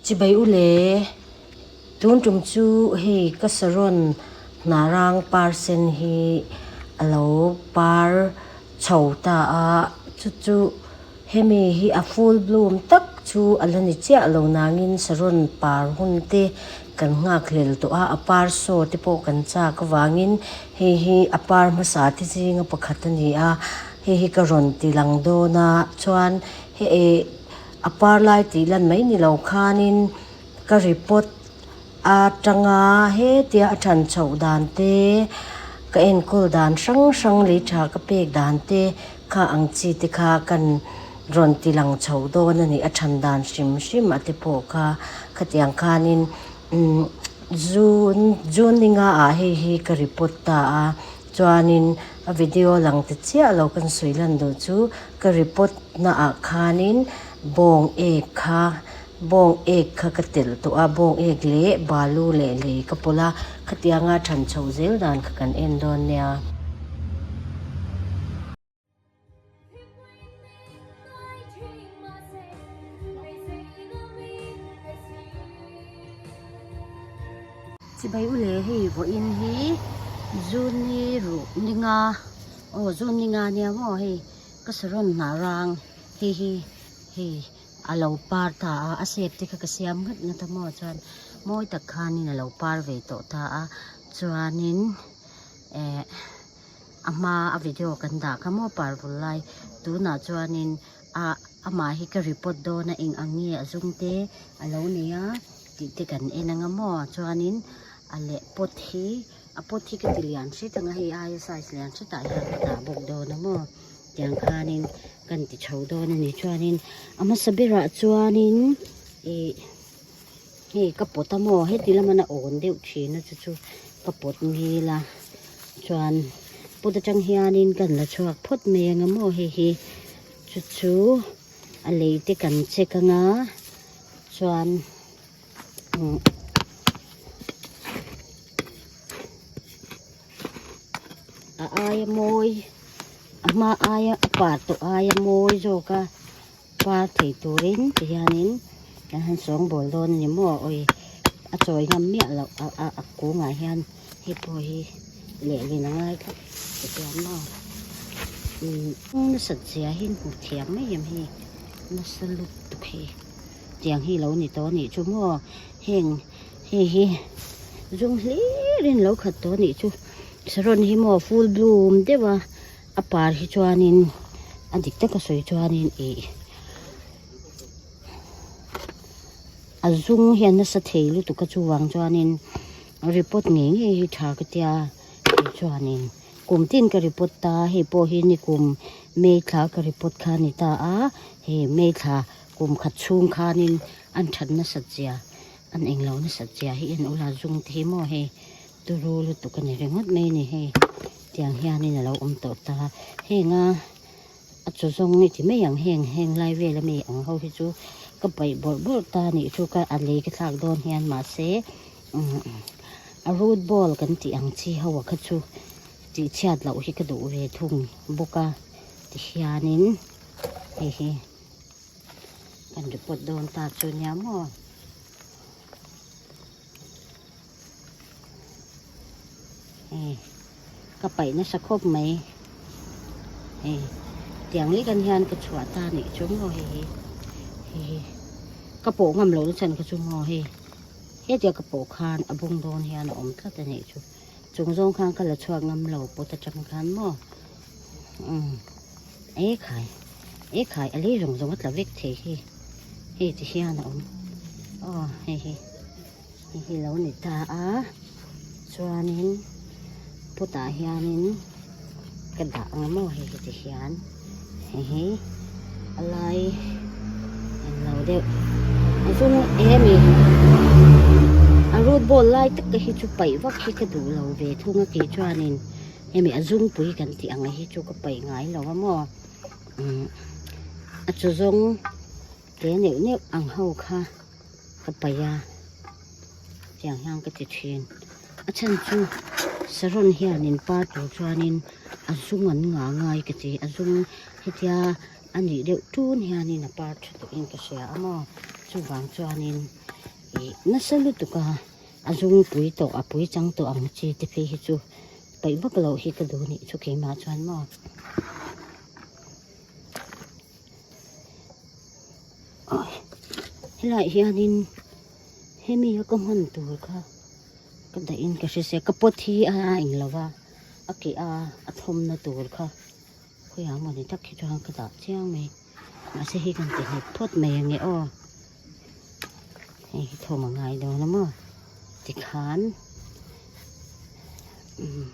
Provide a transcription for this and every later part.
Chibai u le, tun tum chu hei ka saron hnarang par sen hi a lo par chho ta a, chu chu hemi hi a full bloom tak chu a la ni chiah lo nangin saron par hun te kan nghak hlel tawh a, a par saw te pawh kan chak avangin hei hi a par hmasa te zinga pakhat a ni a, hei hi ka rawn ti lang dawn a chuan hei A par lai tih lan mai ni lo khanin ka report atanga hetia a than chhoh dan te, ka enkawl dan hrang hrang lei tha ka pek dan te kha ang chi te kha kan rawn ti lang chho dawn a ni. A than dan hrim hrim a te pawh kha khatiang khanin umm June June ni nga ah hei hi ka report ta a chuanin a video lang ti chiah lo kan sawi lan duh chu ka report na ah khanin bawng ek kha bawng ek kha ka telh tawh a bawng ek leh balu leh lei ka pawlh a khatianga than chhoh zel dan kha kan en dawn nia. Chibai u le hei vawiin hi June ruh ninga aw June ninga nia maw hei ka saron hnah rang hei hi hei a lo par ta a a shape te kha ka siam nghat nghat a maw chuan mawi tak khanin a lo par ve tawh ta a chuanin eh a hma a video kan dah kha maw par vul lai tunah chuanin ah amah hi ka report dawn a eng ang nge a zum te a lo nei a tih te kan en anga maw chuanin a leh pot hi a pot hi ka ti lian hret anga hei aia size lian hretah hian ka dah bawk dawn a maw tiang khanin kan ti chho dawn a ni chuanin a hmasa berah chuanin ih hei ka pot a maw heti lama na awn deuh thin a chu chu ka pot ngil a chuan pot atang hianin kan la chhuak phawt mai anga maw hei hi chu chu a lei te kan check anga chuan umm a aia mawi a hma aia a par tawh aia mawi zawk a par thei turin ti hianin kan han sawngbawl dawn a ni maw awi a chawi ngam miah loh a a a kungah hian hei pawh hi lehlin a ngai tlat ti hian maw umm nasat zia hi hmu thiam mai em hei nasa lutuk hi tiang hi lo ni tawh a nih chu maw heng hei hi zum hlirin lo khat tawh a nih chu saron hi maw full bloom deuh a. A par hi chuanin a dik taka sawi chuanin ih a zum hian nasa thei lutuk a chuvang chuanin report ngei ngei hi tha ka tia kei chuanin kum tin ka report ta hei pawh hi ni kum May thla ka report kha a ni ta a hei May thla kum khat chhung khanin an that nasat zia an englo nasat zia hi en ula zum te hi maw hei. Turu lutuk a ni ringawt mai a ni hei tiang hianin a lo awm tawh ta heng a a chaw zawng i ti mai ang heng heng lai vel ami ang ho hi chu ka paih bawrh bawrh ta a nih chu ka a lei ka thlak dawn hian mahse umm a root ball kan tih ang chi ho ah kha chu tih chhiat loh hi ka duh ve thung bawk a ti hianin hei hi kan report dawn ta chu nia maw. Hei ka paih nasa khawp mai hei tiang lek an hian ka chhuah ta anih chu maw hei hi hei hi ka pawh ngam loh na chhan kha chu maw hei hetia ka pawh khan a bung dawn hian a awm tlat anih chu chung zawng khan ka la chhuak ngam lo pot atang khan maw umm ekhai ekhai a lei zawng zawng a tla vek thei hi hei ti hian a awm aw hei hi. Hei hi lo ni ta a chuanin putah hianin ka dah ang maw hei hi ti hian hei hi a lai englo deuh a zum emi a root ball lai tak te hi chu paih vak hi ka duh lo ve thung a kei chuanin hemi a zungpui kan tih ang hi chu ka paih ngai lo a maw umm a chaw zawng te neuh neuh ang ho kha. ka paih a tiang hian ka ti thin a chhan chu saron hianin par tur chuanin a zum an ngah ngai ka ti a zum hetia a nih deuh tun hianin a par tha tawhin ka hria a maw chuvang chuanin. Ih nasa lutuk a a zungpui tawh a pui chang tawh ang chi te phei hi chu paih vak loh hi ka duh nih chu keimah chuan maw. Helaiah hianin hemi a ka hman tur kha ka dahin ka hre sia ka pot hi a eng lo va a keh a a thawmna tur kha khawiah maw ni tak hi chuan ka dah chiang mai mahse hei kan ti nghet phawt mai ange aw hei hi thawm a ngai dawn a maw tikhan umm.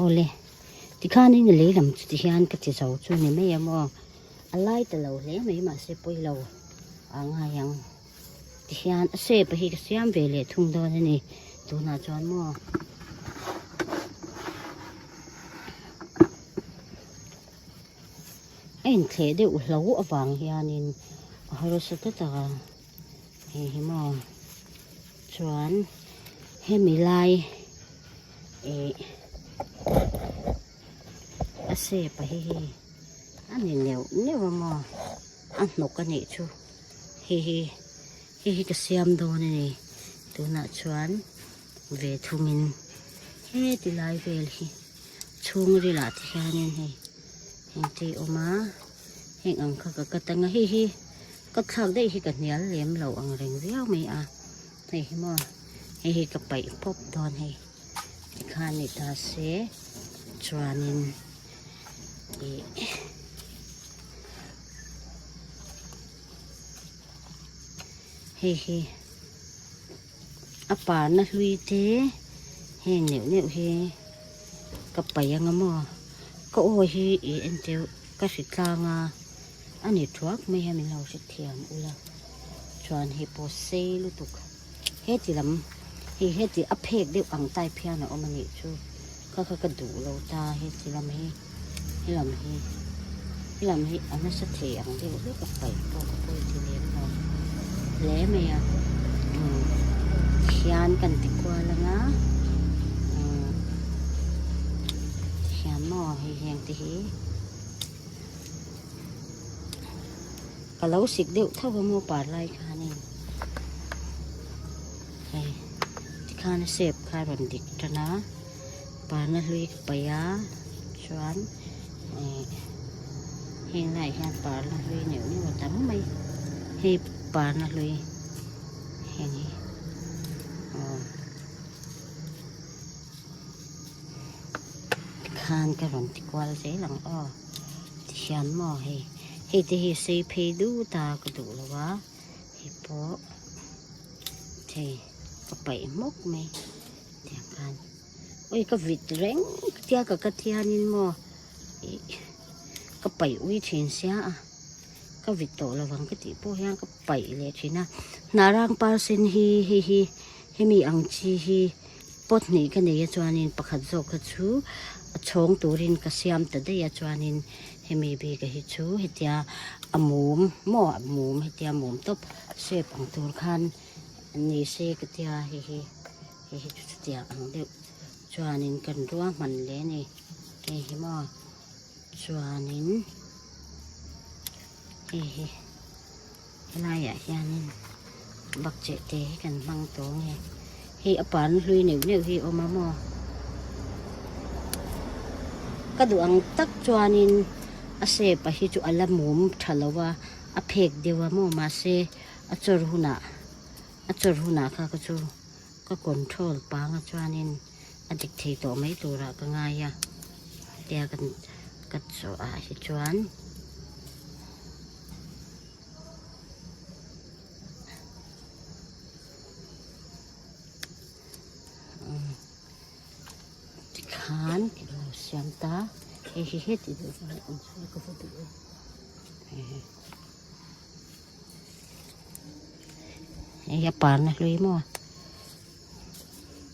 Awle tikhanin a lei lam chu ti hian ka ti zo chu ni mai a maw a lai ta lo hle mai mahse pawi lo a ngai ang ti hian a shape hi ka siam ve leh thung dawn a ni tunah chuan maw. A inthleh deuh hlo avang hianin a harsa ta tak a hei hi maw chuan hemi lai ih a shape a hi hi a ni neuh neuh a maw a hnawk a nih chu hei hi hei hi ka siam dawn a ni tunah chuan ve thungin heti lai vel hi. Chhungril ah te hianin hei engti awm a heng ang kha ka cut anga hei hi ka thlak daih hi ka hnial lem lo ang reng viau mai a hei hi maw hei hi ka paih pawp dawn hei tikhan ni ta se chuanin ih hei hi. A parna hlui te heng neuh neuh hi ka paih anga maw ka aw hi ih entir ka hri tlang a a ni thuak mai a min lo hre thiam ula chuan hei pawh sei lutuk heti lam hei heti a phek deuh ang type hian a awm a nih chu kha kha ka duh lo ta heti lam hi helam hi helam hi a nasa thei ang deuh hlek a paih pawh ka pawi ti lem lo hle mai a umm hian kan ti kual anga umm tihian maw hei heng te hi ka lo sik deuh tho a maw par lai khanin hei tikhan a shape kha a rawn dik tan a. Parna hlui ka paih a chuan ih heng laiah hian parna hlui neuh neuh a tam mai hei parna hlui heng hi aw tikhan ka rawn ti kual zel ang aw tihian maw hei hei te hi sei phei dut a ka duh lo a hei pawh thei ka paih hmawk mai. Tiang khan ui ka vit reng tia ka ka thianin maw ih ka paih ui thin sia a ka vit tawh lovang ka tih pawh hian ka paih leh thin a hnarang par sen hi hei hi hemi ang chi hi pot hnih ka nei a chuanin pakhat zawk kha chu a chhawng turin ka siam ta daih a chuanin hemi bik a hi chu hetia a mum maw a mum hetia mum tawp shape ang tur khan. Ni se ka tia hei hi hei hi chu chutiang ang deuh chuanin kan ruahman hle a ni hei hi maw chuanin hei hi helaiah hianin bakcheh te hi kan hmang tawh nge hei a pan hlui neuh neuh hi a awm a maw ka duh ang tak chuanin a shape a hi chu a la mum tha lo a a phek deuh a maw mahse. A chawr hunah a chawr hunah kha ka chu ka control panga chuanin a dik thei tawh mai turah ka ngai a tia kan ka chawh ah hi chuan tikhan ka lo siam ta hei hi heti deuh chuan a awm chu ka va duh e hehe. Hei a parna hlui maw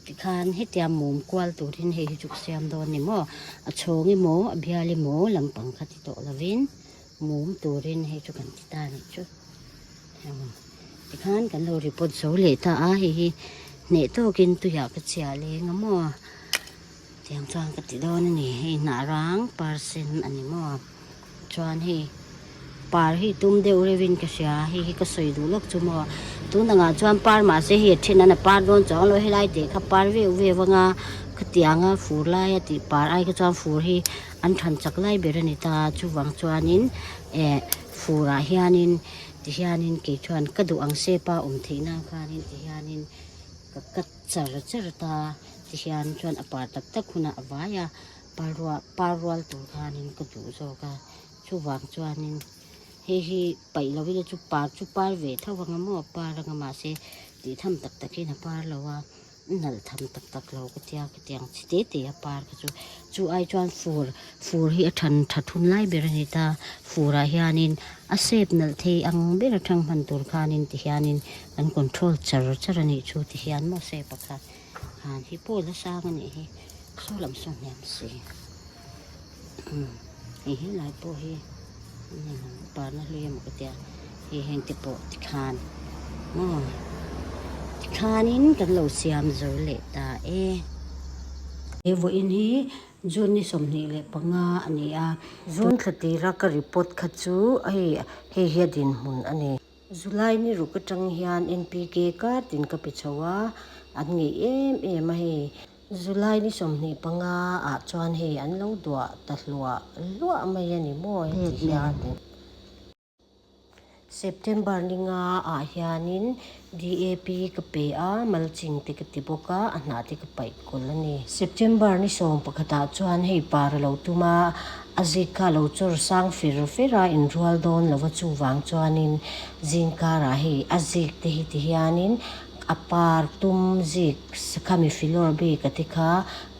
tikhan hetia mum kual turin hei hi chu ka siam dawn ni maw a chhawng emaw a bial emaw lampang kha ti tawh lovin mum turin hei chu kan ti ta anih chu tikhan kan lo report zo leh ta a hei hi. Hneh tawkin tuiah ka chhiah leng a maw? Tiang chuan ka ti dawn a ni. Hei hnah rang par sen a ni maw? Chuan hei par hi tum deuh reuhin ka hria. Hei hi ka sawi duh lawk chu maw? Tun angah chuan par mahse hei a then an a par dawn chuang lo. Helai teh kha par veuh veuh anga khatianga fur laia tih par ai kha chuan fur hi an than chak lai ber a ni ta. Chuvang chuanin eh furah hianin Ti hianin kei chuan ka duh ang sepa awm theih nan khanin ti hianin ka cut char char ta ti hian chuan a par tak tak hunah a vai a par ruah par rual tur khanin ka duh zawk a chuvang chuanin hei hi paih lo ila chu par chu par ve tho ang a maw par anga mahse tih tham tak takin a par lo a. Nalh tham tak tak lo ka tia ka tiang chi te te a par kha chu chu ai chuan fur fur hi a than tha thun lai ber a ni ta furah hianin a shape nalh thei ang ber a thang hman tur khanin ti hianin kan control char char a nih chu ti hian maw shape a kha han hi pawh la sang a nih hi saw lam saw hniam si umm hei helai pawh hi Parna hlui emaw ka tia hei heng te pawh tikhan maw tikhanin kan lo siam zo leh ta e. He vawiin hi June ni 25 a ni a. June thla tira ka report kha chu hei hei hi a dinhmun a ni. July ni ruk atang hian NPK kar tin ka pe chho a, an ngeih em em a hei. July ni 25 ah chuan hei an lo duah ta hluah hluah mai a ni maw heti hian. September ni nga ah hianin DAP ka pe a, mulching te ka ti bawk a, a hnah te ka paih kawlh a ni. September ni 11 ah chuan hei par a lo tum a, a zik kha a lo chawr sang fer fer a, inrual dawn lo va chuvang chuanin zingkarah hei a zik te hi ti hianin A par tum zik khami filawr bik a ti kha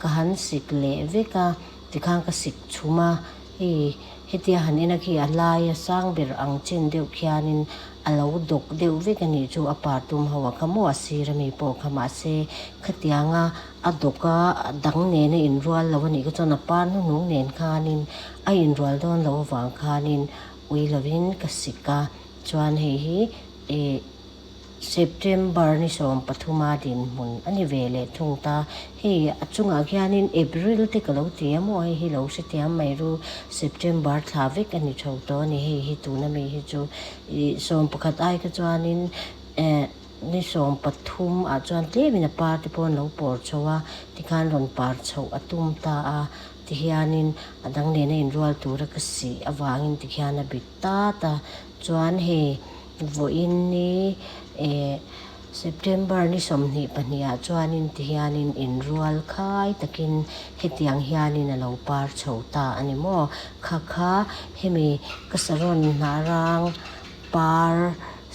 ka han sik leh vek a, tikhan ka sik chhum a, hei hetia han en a khi a laia sang ber ang chen deuh khianin a lo dawk deuh vek a nih chu a par tum ho a kha maw a sir ami pawh kha mahse khatianga a dawk a dang nena inrual lo a nih kha chuan a par hnuhnung nen khanin a inrual dawn loh avang khanin ui lovin ka sik a chuan hei hi ih. September ni 13 a dinhmun a ni ve leh thung ta. Hei a chungah khianin April te ka lo ti a maw hei hi lo hrethiam mai ru. September thla vek a ni tho tawh a ni hei hi tuna mi hi chu ih 11 ai kha chuanin eh ni 13 ah chuan tlemin a par te pawh an lo pawr chho a tikhan rawn par chhoh a tum ta a tihianin a dang nena inrual tura ka sih avangin tikhian a bit tat a chuan hei. Vawiin ni eh September ni 22 ah chuanin ti hianin inrual khai takin hetiang hianin a lo par chho ta a ni maw? Kha kha hemi ka saron hnah rang par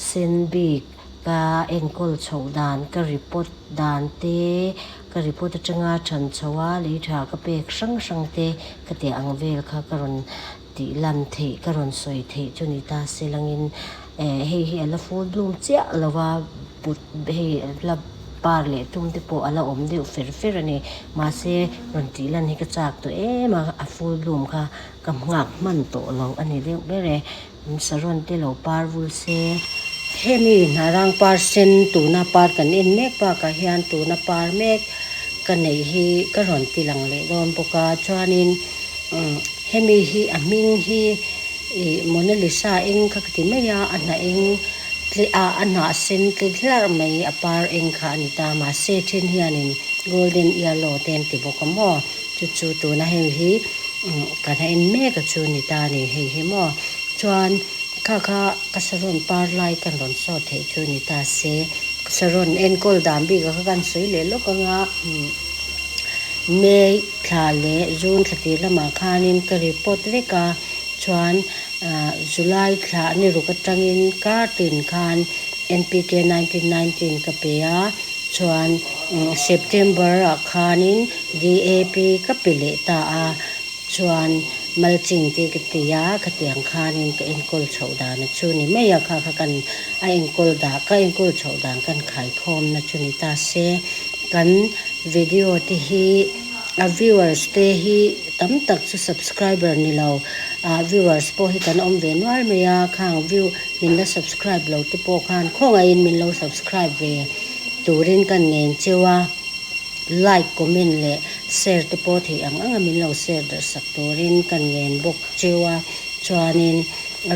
sen bik ka enkawl chhoh dan ka report dan te ka report atanga than chho a lei tha ka pek hrang hrang te ka tih ang vel kha ka rawn Tih lan theih ka rawn sawi theih chu ni ta se langin eh hei hi a la full bloom chiah lo va put hei la par leh tum te pawh a la awm deuh fer fer a ni mahse rawn tih lan hi ka chak tawh em a a full bloom kha ka nghak hman tawh lo a ni deuh ber e saron te lo par vul se. Hemi hnarang par sen tuna par kan en mek bakah hian tuna par mek ka neih hi ka rawn ti lang leh dawn bawk a chuanin. Hemi hi a hming hi ih Mona Lisa eng kha ka ti mai a, a hnah eng tle ah a hnah sen tle hlarh mai a par eng kha a ni ta mahse then hianin golden yellow te an ti bawk a maw chu chu tuna hei hi kan a en mek a chu ni ta a ni hei hi maw chuan kha kha ka saron par lai kan rawn sawt theih chu ni ta se saron enkawl dan bik ah kha kan sawi leh lawk anga May thla leh June thla tir lamah khanin ka report vek a, chuan July thla ni ruk atangin kar tin khan NPK 1919 ka pe a, chuan September ah khanin DAP ka pe leh ta a, chuan mulching te ka ti a, khatiang khanin ka enkawl chhoh dan a chu ni mai a, kha kha kan a enkawl dah ka enkawl chhoh dan kan khaikhawmna chu ni ta se kan. Video te hi a viewers te hi tam tak chu subscriber ni lo ah viewers pawh hi kan awm ve nual mai a khang view min la subscribe lo te pawh khan khawngaihin min lo subscribe ve turin kan ngen cheu a, like, comment leh share te pawh theih ang anga min lo share darh sak turin kan ngen bawk cheu a. Chuanin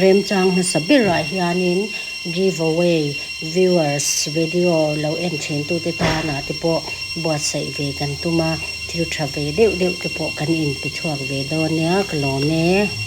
remchang hmasa berah hianin give away viewers video lo en thin tute tanah te pawh buatsaih ve kan tum a, thil tha ve deuh deuh te pawh kan inpe chhuak ve dawn nia ka lawm e.